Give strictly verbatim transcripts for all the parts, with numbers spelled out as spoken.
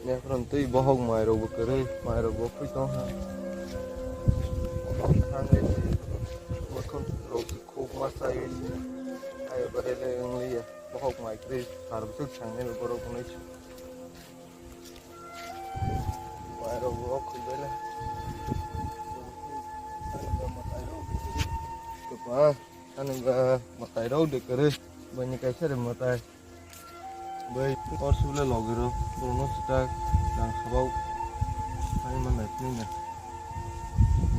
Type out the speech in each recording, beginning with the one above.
Nephron twi bohok mairok bo kwrwi, mairok bo khwi tong ha. Thangwi si, mothon rok si khuk ma sai si. Ai bare le wng li ya, bohok mai kwrwi, sar bwswk sangnai bo borok hwnwi si. Mairok bo khwi bai le. Kwpha, ani ba mwtai rok de kwrwi, bani kaisa re mwtai. Bai, or sule logi ro, borokno swkang rang sabao, hai ma nai phini na.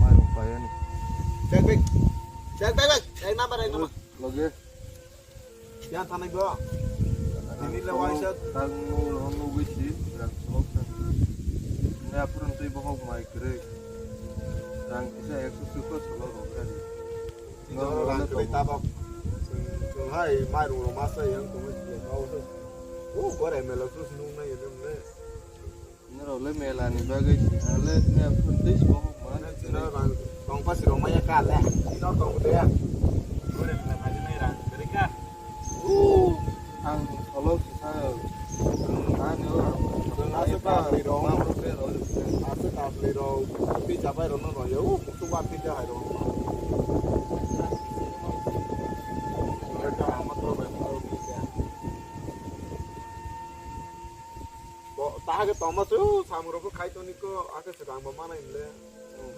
Mai rok pai ani. Cek, cek. Cek, cek, cek. Ek number, ek number. Logi. Yang tanai bo. Ini le waisa. Tang no, no, no, wisi, rang sabao sa. Ne apron tei bohok mai kwrwi. Rang kisa ekso sukho solo rok gari. Oro rang kwrwi tabok. Chwng, chwng hai mairung rok ma sai yang tongwi chwng kha o se. O gore mela sus nung nai yedem le. Norok le mela ni bagwi si ale ne phun tei sbo ma. Chwng rang tong pa si rok ma ya ka le. Ino tong de ya. Gore mela phai nai rang kwrwi ka. O ang solo si sa. Ani o. Chwng ase ka le rong. Mam ro pe ro. Ase ka le rong. Pi chapai rok no rong ya. O musu ba pi ja hai rong. Bo, ta hake tongma se, o, samung rok khai toni ko, ake se rang bo manai le.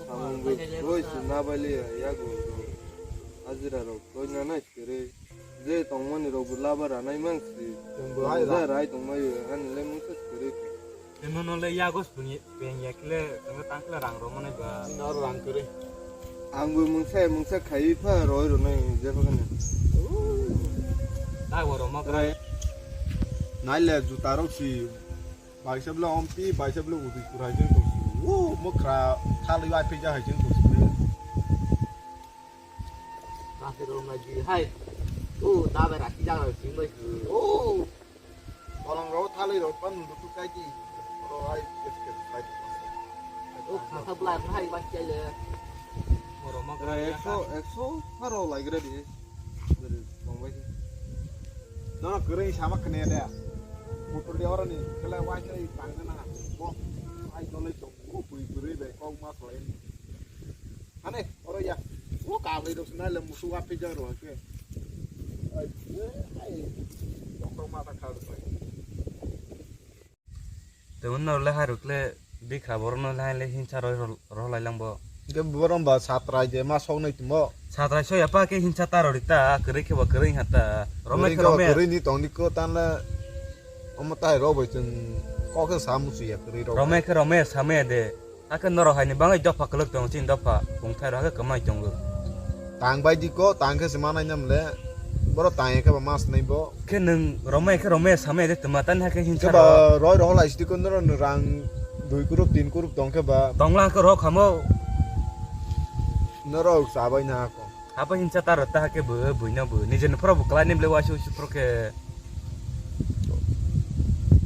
Samung bo, boi se na bai le, ya go, go. Hajira rok, boi na nai kere. Je tongmani rok bo laba ranai mang si. Tong bo hai rai tongmai, ani le mung se kere. Temo no le ya go suni. Peng ya kile, tangka tangkla rang ro mane ba. Nor rang kere. Ang bo mungsa, mungsa khai pha roi ro nai je pha kane. Ta bo ro ma krai. Nai le juta rok si. Bai sab le ompi, bai sab le udi kurai jeng to si. Wo, mo kra, thali bai phe ja hai jeng to si. Nasi ro ma ji hai. O, ta bai ra ki ja si mai. O. Tolong rok thalwi rok pan nung tu kai di. Oro hai kes kes khai di. O khasa bla khai ba kya le. Moro ma gra ekso, ekso haro lai gra di. Tong bai. No, no, kwrwi sama khne de. Motor de oro ni kala wai sai tang na. Bo ai dole to. O pui pui be kok ma khlai. Ane, oro ya. O kabai rok sina le musu wa phi jang ro ke. Ai, ai. Tong tong ma ta kha ro. Te unno le hai rok le bikha borok no le hai le hinsa roi roi lai lang bo. Ke borok ba satrai je ma sok nai timo. Satrai so ya pa ke hinsa ta rori ta kwrwi khe ba kwrwi ha ta. Romai khe romai. Kwrwi ni tong di ko tan le. Omo tai ro bai chwng kok khe sa musu ya kwrwi ro. Romai khe romai sa me de. Hakhe norok haini bagwi dopha kwlwk tongo, chini dopha kungthai rok hakhe kwmai tongo. Tang bai di ko, tang khe se manai nam le. Borok tang ya khe ba mas nai bo. Khe nwng romai khe romai samai de twma tani hakhe hinsa rok. Khe ba roi rok lai sidi ko norok nwng rang dui kurup tin kurup tong khe ba. Tongla hakhe rok hamo. Norok chabai na ko. Abo hinsa ta rok ta hakhe bo buino bo. Nijeni phoro bo kwlai ni bwle waisi waisi phoro khe.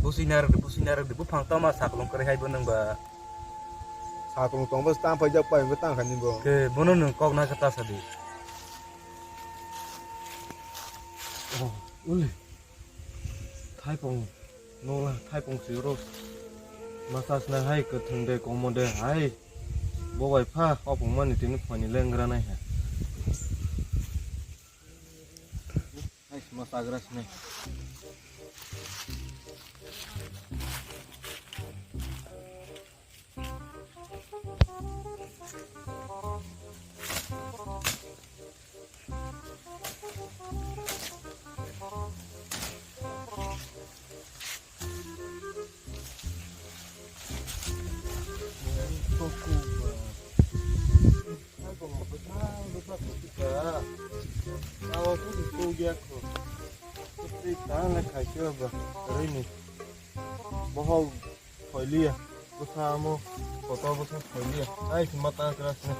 Busui narwk di, busui narwk di, buphang toma saklong kwrwi hai bo nwng ba. Satung tong bo tang paijak pai bo tang kha ni bo. Ke bono nwng kok na khe ta sadi. Oh, uli. Thaipung, nungla thaipung si oro. Masa sna hai kwthwng de komo de hai. Bo bai pha opung mani tini phani lengra nai ha. Hai sma sagra sne. Bohok khoiliya, bwsa amo kotor bwsa khoiliya. Ai, sima ta kra sini.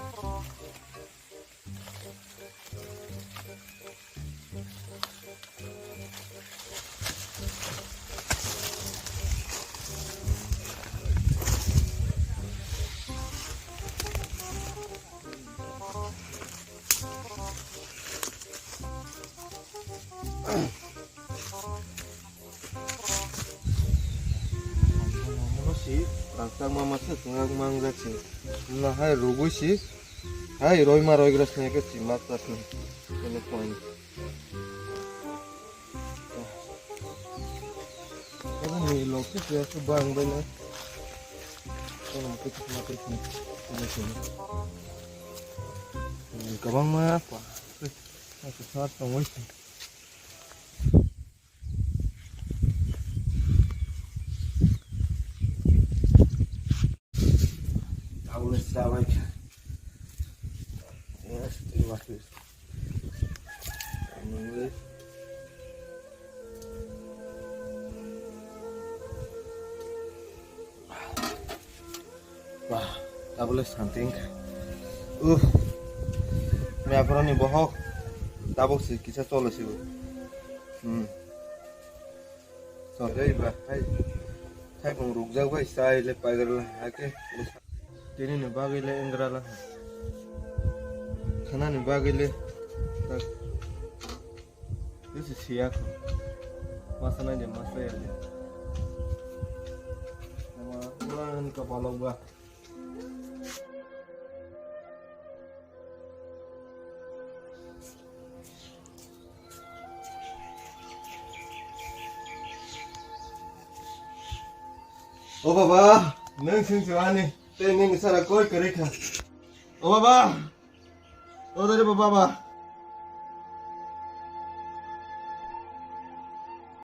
Ang tak ma ma se tungak mangjak se. Na hai rugui si. Hai roi ma roi gras ne ke si ma tas ne. Kene point. Kene ni lok se ya su bang bai na. Kene ma ke ma ke ni. Kene kene. Kabang ma pa. Aku sar tong wai si. Tabule sabai kha. Yes, it was this. Wah, tabule santi wngkha. Uh. Miyaphoroni bohok. Tabuk si kisa cholo sibo. Hmm. Sorry ba, hai. Thaibung rukjak bai chai le paigwrwla hake. Tini ni bagwi le wngwrwla. Khana ni bagwi le. This is siya. Masa na je masa ya je. Nama puran kapalok ba. O baba, nwng sing sing ani, tei nini sara koi kwrwi kha. O baba, o dare baba ba.